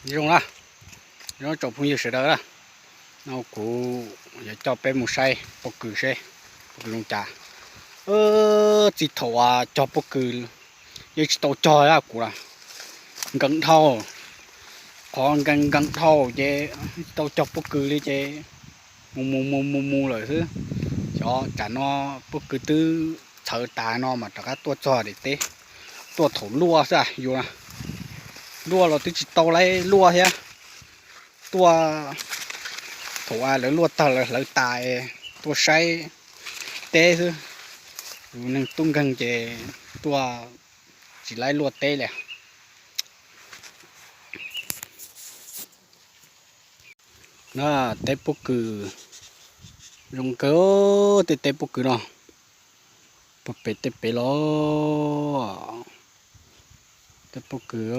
Zoo na, zoo tsoom phooj ywg sawv daws na, no kuv yuav coj peb mus saib pob kws seb pob kws zoo cas. Txij thaum uas cog pob kws, yeej tsis tau cog kuv na, nkees dhau, qhov nkees nkees dhau ces tsis tau cog pob kws li ces mus mus mus mus mus lawm xwb. Xyov tsam no pob kws twb txhawv tas no mas rov qab tuaj txog daim teb, tuaj thaum luaj xwb yuav luaj los twb tsis tau luaj thiab. Tuaj thaum lawv luaj tag lawv hlawv tas, tuaj saib teb xwb. Yus neeg tub nkeeg ces tuaj tsis laib luaj teb li. Na, teb pob kws zoo kawg, tej teb pob kws no, puag pem tej pem los, teb pob kws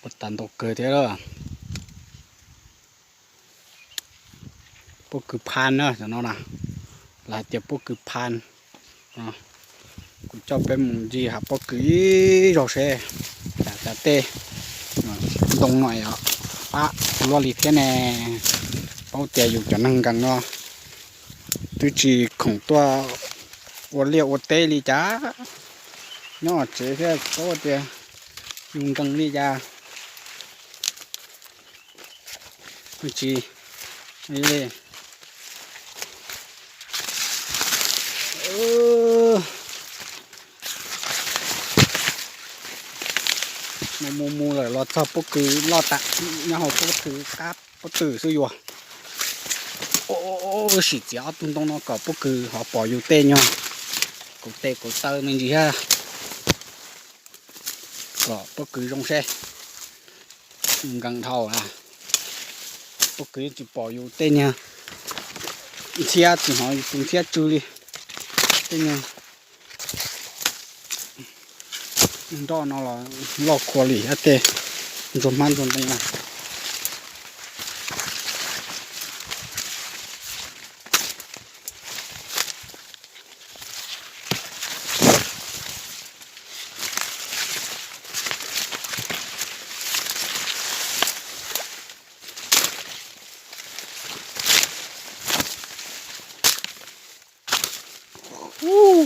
puag ta ntau kawg thiab. Pob kws phan na, cov no na, lawv hais tias pob kws phan. Kuv coj peb mus ncig hav pob kws ib zaug seb, cas tej ntoo no pab luaj li thiab ne. Paub tias yus cov neeg nkees no twb tsis khoom tuaj ua liaj ua teb li cas, nyob tsev thiab paub tias yus nkees li cas. Tsis mus mus mus lawm los txog pob kws loj tas, nyob hauv pob kws qab pob tw xwb yuav. Sim txiav ob tug ntoo no kom pob kws ho pom yus tej nyuag kaum tes kaum taw me ntsis thiab, kom pob kws zoo seb. Nkees dhau, pob kws tsis pom yus tej nyuag ntxhiab, tsis hnov yus tus ntxhiab tsw li. Tej nyuag nroj no los loj khuav li thiab, tej ntsuag hmab ntsuag ntoo na.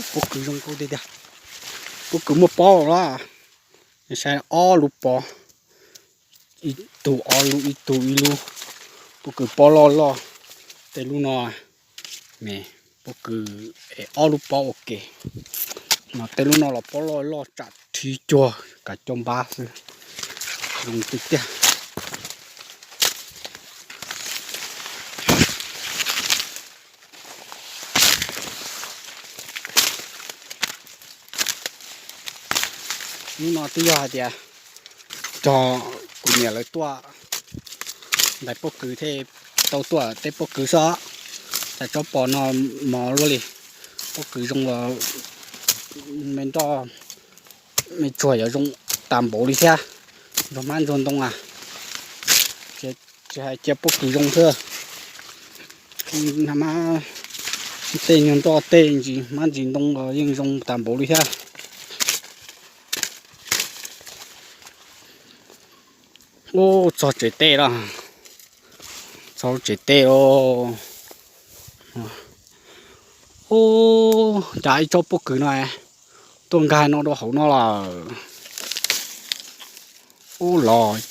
Pob kws zoo nkauj tiag tiag. Pob kws muaj pob lawm, saib ob lub pob, ib tug ob lub ib tug ib lub. Pob kws pob loj loj, tej lub no me, pob kws es ob lub pob ua ke, no tej lub no los pob loj loj tsam thib cuag kav coj npab xwb. Zoo tiag tiag. Hnub no twb yog hais tias cog kuv niam lawv tuaj ntais pob kws thiaj tau tuaj teb pob kws xwb. Cas tsob pos no mos luaj li. Pob kws zoo los me nroj me tsuag yuav zoo tas npaum li thiab. Ntsuag hmab ntsuag ntoo a, tsis hais cia pob kws zoo xwb, tej nyuag nroj tej ntsis hmab ntsis ntoo los yeej zoo tas npaum li thiab. Ub, txog tsev tej lawm, txog tsev tej lawm. Ub, cas ib tsob pob kws no tuaj nkag no rau hauv no lawm. Ub, los,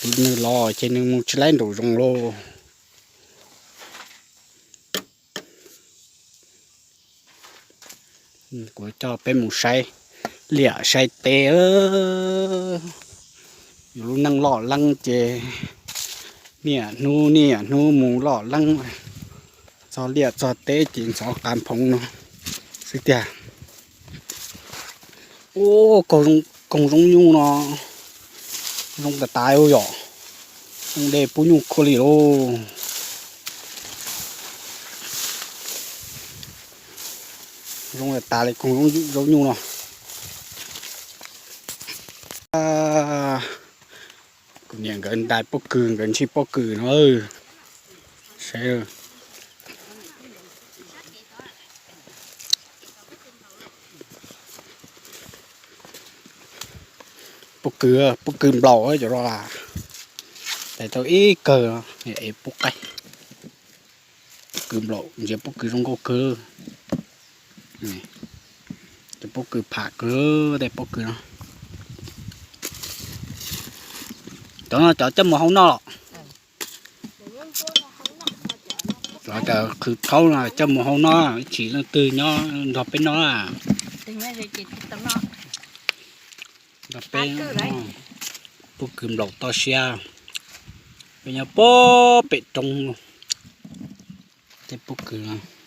tus nws los ces nws mus tsis laib nraum zoov lauj. Kuv coj peb mus saib liaj saib teb. Yus lub neej loj leeb ces niaj hnub niaj hnub mus loj leeb, txog liaj txog teb ces ntxhov qav nphoov no xwb tiag. Ub, koog zoo nyuj no, zoo tas tas yom, zoo dej pub nyuj khuaj li lauj. Zoo tas li koog zoo nyuj no. Kuv niam nkawd ntais pob kws, nkawd ntshis pob kws no. Pob kws, pob kws nplaum cov no, tes tau ib kawg, es pob qaib. Pob kws nplaum ntsia pob kws zoo nkauj kawg. Cov pob kws pham kawg, tej pob kws no. Cov no cov coj mus hau noj los? Cov qhwv thaub no coj mus hau noj, ib txhia leej twg nyob nrog peb noj. Nrog peb, pob kws nplaum toj siab. Peb nyob pem roob, tej pob kws.